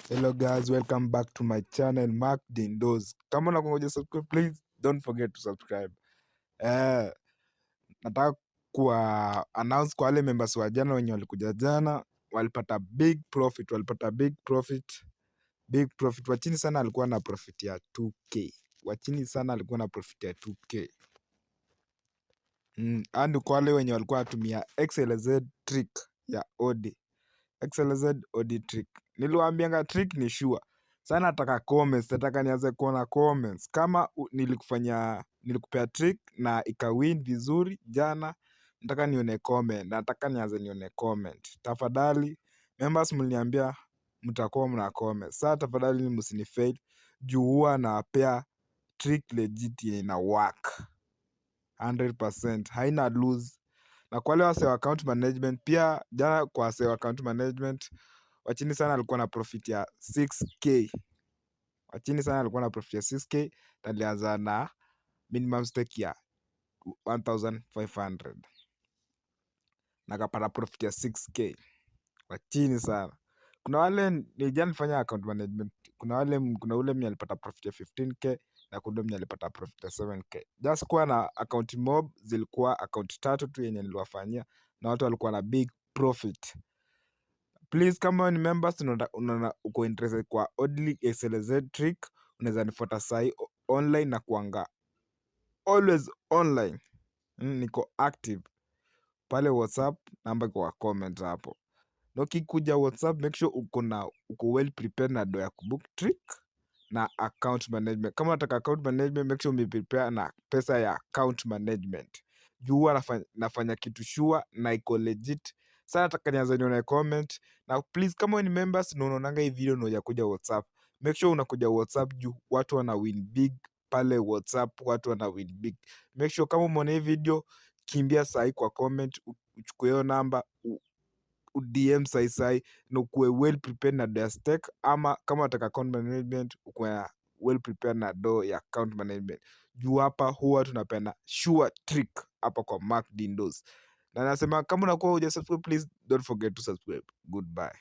Hello guys, welcome back to my channel, Mark Dindoz. Kama unakungoja subscribe, please don't forget to subscribe. Nataka kuwa announce kwa wale members wa jana wenye walikuja jana, walipata big profit, walipata big profit, big profit. Wa chini sana alikuwa na profit ya 2K. Wa chini sana alikuwa na profit ya 2K. And kwa wale wenye walikuwa wanatumia XLZ trick ya OD. XLZ OD trick. Niliwaambianga trick ni sure. Sana nataka comments, nataka nianze kuona comments. Kama nilikufanya, nilikupea trick na ikawin vizuri jana, nataka nione comment, nataka nianze nione comment. Tafadhali members, mliniambia mtakuwa mna comment. Sasa tafadhali msinifail juu huwa nawapea trick legit yenye ina work 100%, haina lose. Na kwa wale wase wa account management pia, jana kwa wase wa account management, wa chini sana alikuwa na profit ya 6K. Wa chini sana alikuwa na profit ya 6K na alianza na minimum stake ya 1500 na akapata profit ya 6K. Wa chini sana. Kuna wale ni jana nilifanya account management, kuna ule mwenye alipata profit ya 15K na kuna mwenye alipata profit ya 7K. Just kuwa na account mob, zilikuwa account tatu tu yenye niliwafanyia na watu walikuwa na big profit. Please, kama wewe ni members, unaona uko interested kwa Odli XLZ trick, unaweza nifuata sahi online na kuanga always online. Niko active pale WhatsApp, namba iko kwa comment hapo. Na ukikuja WhatsApp, make sure uko well prepared na do ya kubook trick na account management. Kama unataka account management, make sure umeprepare na pesa ya account management. Juu huwa nafanya kitu sure na iko legit. Sasa nataka nianze nione comment, na please, kama wewe ni members na unaonanga hii video na hujakuja WhatsApp, make sure unakuja WhatsApp juu watu wana win big pale WhatsApp, watu wana win big. Make sure kama umeona hii video, kimbia sahi kwa comment, uchukue hiyo namba, DM sahi sahi na ukuwe well prepared na do ya stake, ama kama unataka account management, ukuwe well prepared na do ya account management. Juu hapa huwa tunapenda sure trick hapa kwa Mark Dindos. Na nasema kama unakuwa hujasubscribe, please don't forget to subscribe. Goodbye.